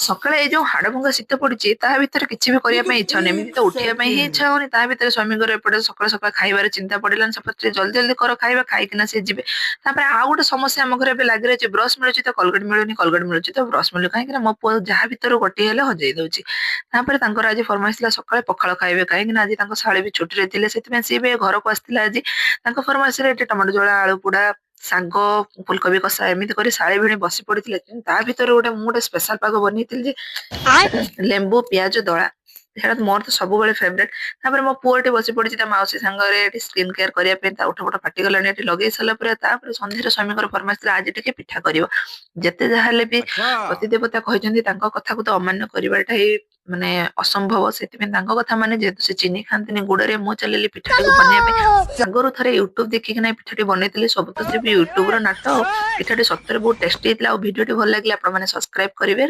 ସକାଳେ ଏଇ ଯୋଉ ହାଡଭଙ୍ଗା ଶୀତ ପଡିଛି, ତା ଭିତରେ କିଛି ବି କରିବା ପାଇଁ ଇଚ୍ଛା ହଉନି। ଏମିତି ତ ଉଠିବା ପାଇଁ ହିଁ ଇଚ୍ଛା ହଉନି। ତା ଭିତରେ ସ୍ୱାମୀଙ୍କର ଏପଟେ ସକାଳୁ ସକାଳୁ ଖାଇବାର ଚିନ୍ତା ପଡିଲାନି। ସପୋଜ ଜଲ୍ଦି ଜଲ୍ଦି କର ଖାଇବା, ଖାଇକିନା ସେ ଯିବେ। ତାପରେ ଆଉ ଗୋଟେ ସମସ୍ୟା ଆମ ଘରେ ଏବେ ଲାଗି ରହିଛି, ବ୍ରଶ ମିଳୁଛି ତ କଲଗେଟ ମିଳୁନି, କଲଗେଟ ମିଳୁଛି ତ ବ୍ରଶ ମିଳୁନି। କାହିଁକି ନା ମୋ ପୁଅ ଯାହା ଭିତରୁ ଗୋଟିଏ ହେଲେ ହଜେଇ ଦଉଛି। ତାପରେ ତାଙ୍କର ଆଜି ଫରମାଇଶ ଥିଲା ସକାଳେ ପଖାଳ ଖାଇବେ, କାହିଁକି ନା ଆଜି ତାଙ୍କ ଶାଳୀ ବି ଛୁଟିରେ ଥିଲେ, ସେଥିପାଇଁ ସିଏ ବି ଘରକୁ ଆସିଥିଲା ଆଜି। ତାଙ୍କ ଫରମାଇଶରେ ଏଠି ଟମାଟୋ ଝୋଳ, ଆଳୁ ପୋଡା, ଶାଗ, ଫୁଲକୋବି କଷା ଏମିତି କରି ଶାଳୀ ଭିଣେଇ ବସି ପଡିଥିଲେ। କିନ୍ତୁ ତା ଭିତରେ ଗୋଟେ ମୁଁ ଗୋଟେ ସ୍ପେଶାଲ ପାଗ ବନେଇଥିଲି ଯେ ଲେମ୍ବୁ ପିଆଜ ଦଳା, ସେଇଟା ମୋର ତ ସବୁବେଳେ ଫେଭରେଟ। ତାପରେ ମୋ ପୁଅ ଏଠି ବସି ପଡିଛି ତା ମାଉସୀ ସାଙ୍ଗରେ ଏଠି ସ୍କିନ୍ କେୟାର କରିବା ପାଇଁ। ତା ଓଠ ଫୋଠ ଫାଟିଗଲାଣି ଏଠି ଲଗେଇ ସାରିଲା ପରେ। ତାପରେ ସନ୍ଧ୍ୟାରେ ସ୍ୱାମୀଙ୍କର ଫରମାଇଶ ଥିଲା ଆଜି ଟିକେ ପିଠା କରିବ। ଯେତେ ଯାହା ହେଲେ ବି ପତି ଦେବତା କହିଛନ୍ତି, ତାଙ୍କ କଥାକୁ ତ ଅମାନ୍ୟ କରିବାଟା ହିଁ ମାନେ ଅସମ୍ଭବ। ସେଥିପାଇଁ ତାଙ୍କ କଥା ମାନେ, ଯେହେତୁ ସେ ଚିନି ଖାଆନ୍ତିନି, ଗୁଡରେ ମୁଁ ଚାଲିଲି ପିଠାଟିକୁ ବନେଇବା ପାଇଁ। ଆଗରୁ ଥରେ ୟୁଟ୍ୟୁବ ଦେଖିକିନା ଏ ପିଠାଟି ବନେଇଥିଲି। ସବୁ ତ ସେ ବି ୟୁଟ୍ୟୁବ ର ନାଟ। ପିଠାଟି ସତରେ ବହୁତ ଟେଷ୍ଟି ହେଇଥିଲା। ଆଉ ଭିଡିଓଟି ଭଲ ଲାଗିଲେ ଆପଣମାନେ ସବସ୍କ୍ରାଇବ କରିବେ।